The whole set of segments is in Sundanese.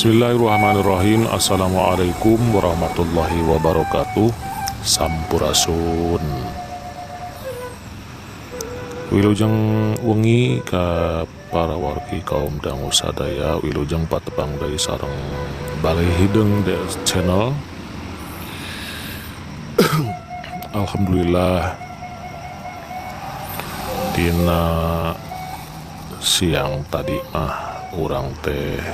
Bismillahirrahmanirrahim. Assalamualaikum warahmatullahi wabarakatuh. Sampurasun. Wilujeng wengi ka para wargi kaum dangu sadaya, wilujeng patepang deui sareng Balai Hideung DS Channel. Alhamdulillah dina siang tadi mah urang teh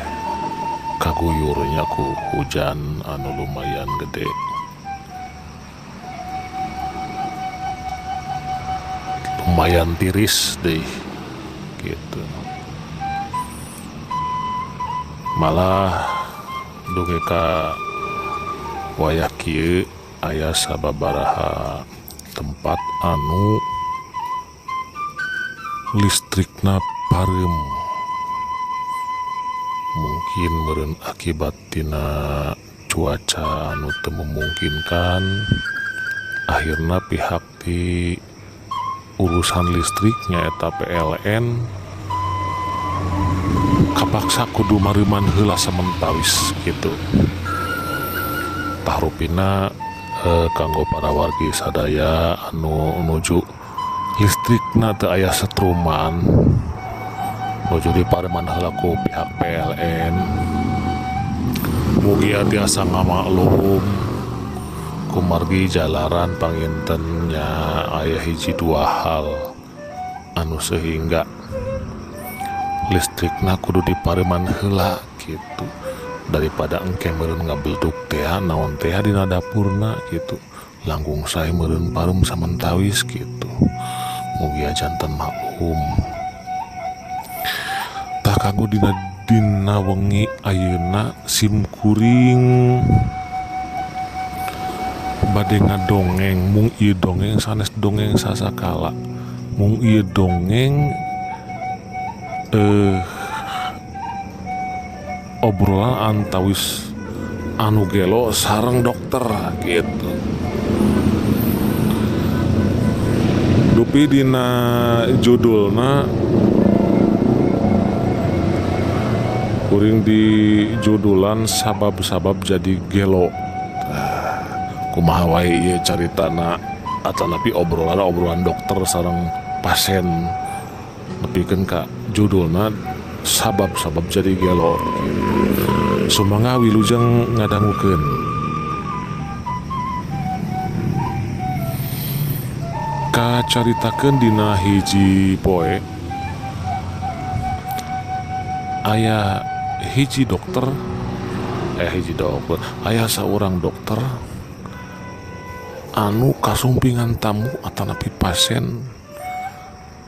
kaguyurnya ku hujan anu lumayan gede. Lumayan tiris deh gitu. Malah dugi ka wayah kieu aya sababaraha tempat anu listrikna pareum. Mungkin meureun akibat tina cuaca anu teu memungkinkan, akhirna pihak di urusan listrik nyaeta PLN kapaksa kudu mareuman heula samentawis gitu. Tah rupina kanggo para wargi sadaya anu nuju listrikna teu aya setruman, nuju dipareuman heula ku pihak PLN. Mugia tiasa ngamaklum kumargi jalaran pangintennya aya hiji dua hal anu sehingga listrikna kudu dipareuman heula gitu, daripada engke meureun ngabelduk teh naon teh dina dapurna gitu, langkung sae meureun pareum samentawis gitu. Mugia janten maklum. Tah kanggo dina wengi ayeuna sim kuring bade ngadongeng, mung ieu dongeng sanes dongeng sasakala, mung ieu dongeng obrolan antawis anu gelo sareng dokter gitu. Dupi dina judulna kuring di judulan sabab-sabab jadi gelo. Kumaha wae ieu caritana atanapi obrolan-obrolan dokter sareng pasien nepikeun ka judulna sabab-sabab jadi gelo. Sumangga wilujeng ngadangukeun. Kacaritakeun dina hiji poe aya hiji dokter, aya saurang dokter anu kasumpingan tamu atanapi pasien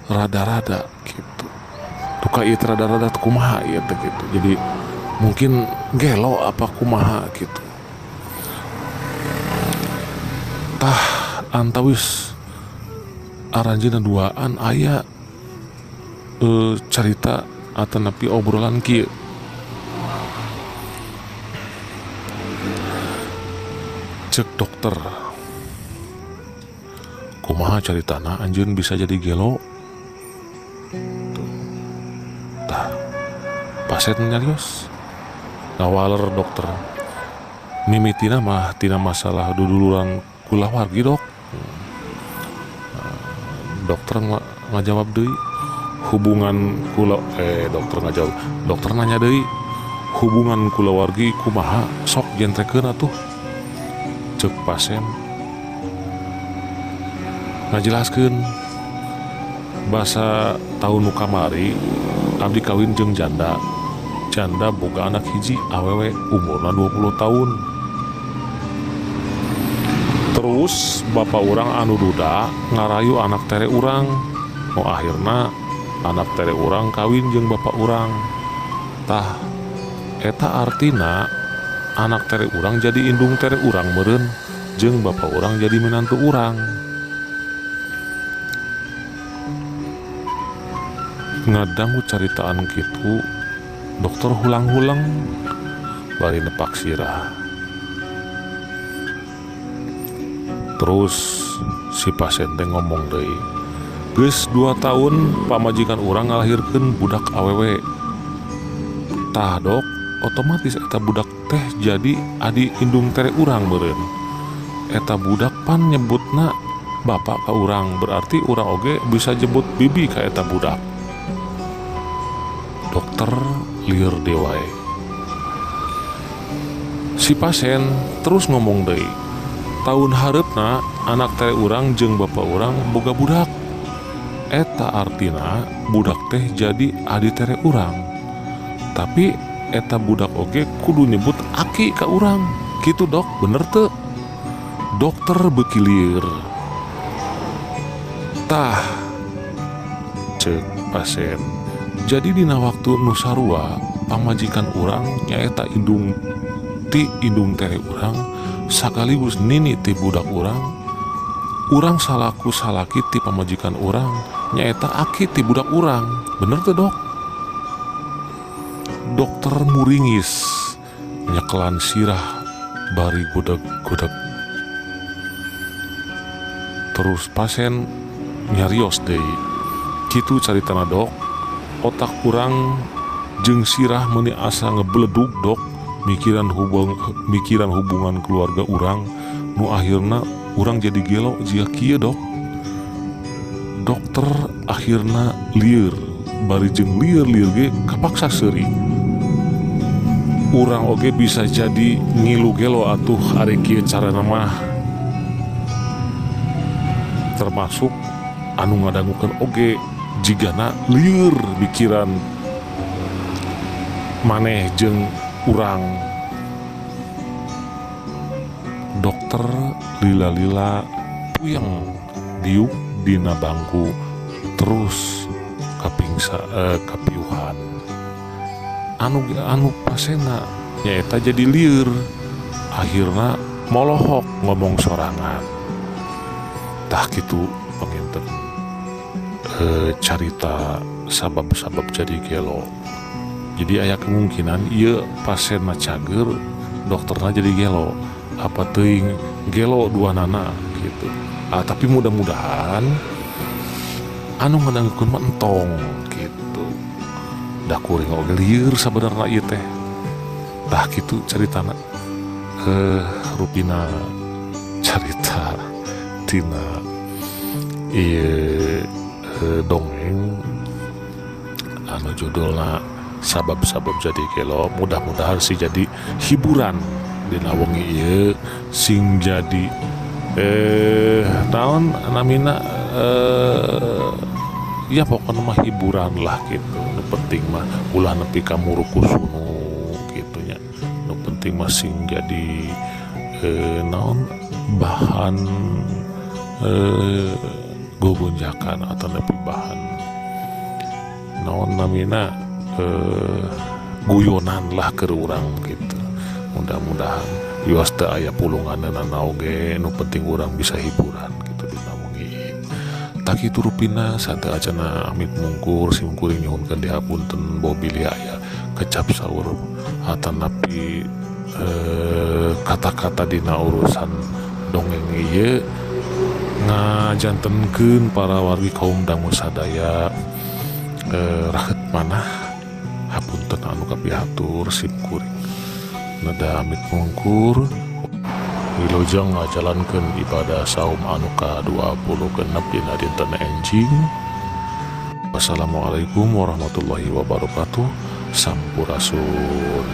rada-rada gitu. Duka ieu rada-rada kumaha ieu teh gitu. Jadi mungkin gelo apa kumaha gitu. Tah antawis aranjeunna duaan aya carita atanapi obrolan kieu. Cek dokter, kumaha caritana anjeun bisa jadi gelo? Tah, pasien nyarios ngawaler dokter. Mimitina mah tina masalah duduluran kulawargi dok. Dokter ngajawab deui hubungan kula dokter ngajawab. Dokter nanya deui hubungan kulawargi kumaha, sok jentrekeun atuh. Cek pasien ngajelaskeun basa tahun nu kamari abdi kawin jeung janda. Janda boga anak hiji awewe umurna 20 tahun. Terus bapak urang anu duda ngarayu anak tere urang. Nu akhirna anak tere urang kawin jeung bapak urang. Tah eta artina anak tere urang jadi indung tere urang meureun jeung bapak urang jadi minantu urang. Ngadangu caritaan kitu dokter hulang-hulang bari nepak sirah. Terus si pasien teh ngomong deui, geus 2 tahun pamajikan urang ngalahirkeun budak awewe. Tah dok, otomatis eta budak teh jadi adi indung tere urang meureun. Eta budak pan nyebutna bapak ka urang, berarti urang oge bisa jebut bibi ka eta budak. Dokter lieur deui wae. Si pasien terus ngomong deui. Tahun hareupna anak tere urang jeung bapak urang boga budak. Eta artina budak teh jadi adi tere urang. Tapi eta budak oge kudu nyebut aki ka urang. Kitu dok, bener teu? Dokter beuki lieur. Tah, ceuk pasien. Jadi dina waktu nu sarua pamajikan urang nyaeta indung ti indung tere urang sakaligus nini ti budak urang. Urang salaku salaki ti pamajikan urang nyaeta aki ti budak urang. Bener teu dok? Dokter muringis nyekelan sirah bari gudeg-gudeg. Terus pasien nyarios deui. Kitu caritana dok, otak urang jeung sirah meuni asa ngebeledug dok, mikiran hubungan keluarga urang nu akhirna urang jadi gelo jia kieu dok. Dokter akhirna lieur, bari jeung lieur-lieur ge kapaksa seuri. Urang oge bisa jadi ngilu gelo atuh ari kieu carana mah. Termasuk anu ngadangukeun oge jigana lieur pikiran maneh jeung urang. Dokter lila-lila puyeng diuk dina bangku terus kapingsa kapiuhan. Anu pasena nyaeta jadi lieur, akhirna molohok ngomong sorangan. Tah kitu panginten carita sabab-sabab jadi gelo. Jadi aya kemungkinan ieu pasienna cager, dokterna jadi gelo. Apa teuing gelo dua nana gitu. Tapi mudah-mudahan anu ngadangukeun mah entong gitu. Da kuring oge lieur sabenerna ieu teh. Tah kitu caritana. Rupina carita tina ieu dongeng anu judulna sabab-sabab jadi gelo. Mudah-mudahan sih jadi hiburan dina wengi ieu, sing jadi naon namina ya pokokna mah hiburan lah gitu. Nu penting mah ulah nepi ka murukusunu gitu nya. Nu penting mah sing jadi naon bahan gogonjakan atau nepi bahan naon namina guyonan lah ke urang gitu. Mudah-mudahan wios teu aya pulunganna oge, nu penting urang bisa hiburan gitu dina wengi. Tah kitu rupina sateu acana amit mungkur sim kuring nyuhunkeun dihapunten boh bilih aya kecap saur atanapi kata-kata dina urusan dongeng ieu ngajantenkeun para wargi kaum dangu sadaya rahet manah. Hapunten anu kapihatur sim kuring neda amit mungkur. Wilujeng ngajalankeun ibadah saum anu ka-26 dina dinten enjing. Wassalamualaikum warahmatullahi wabarakatuh. Sampurasun.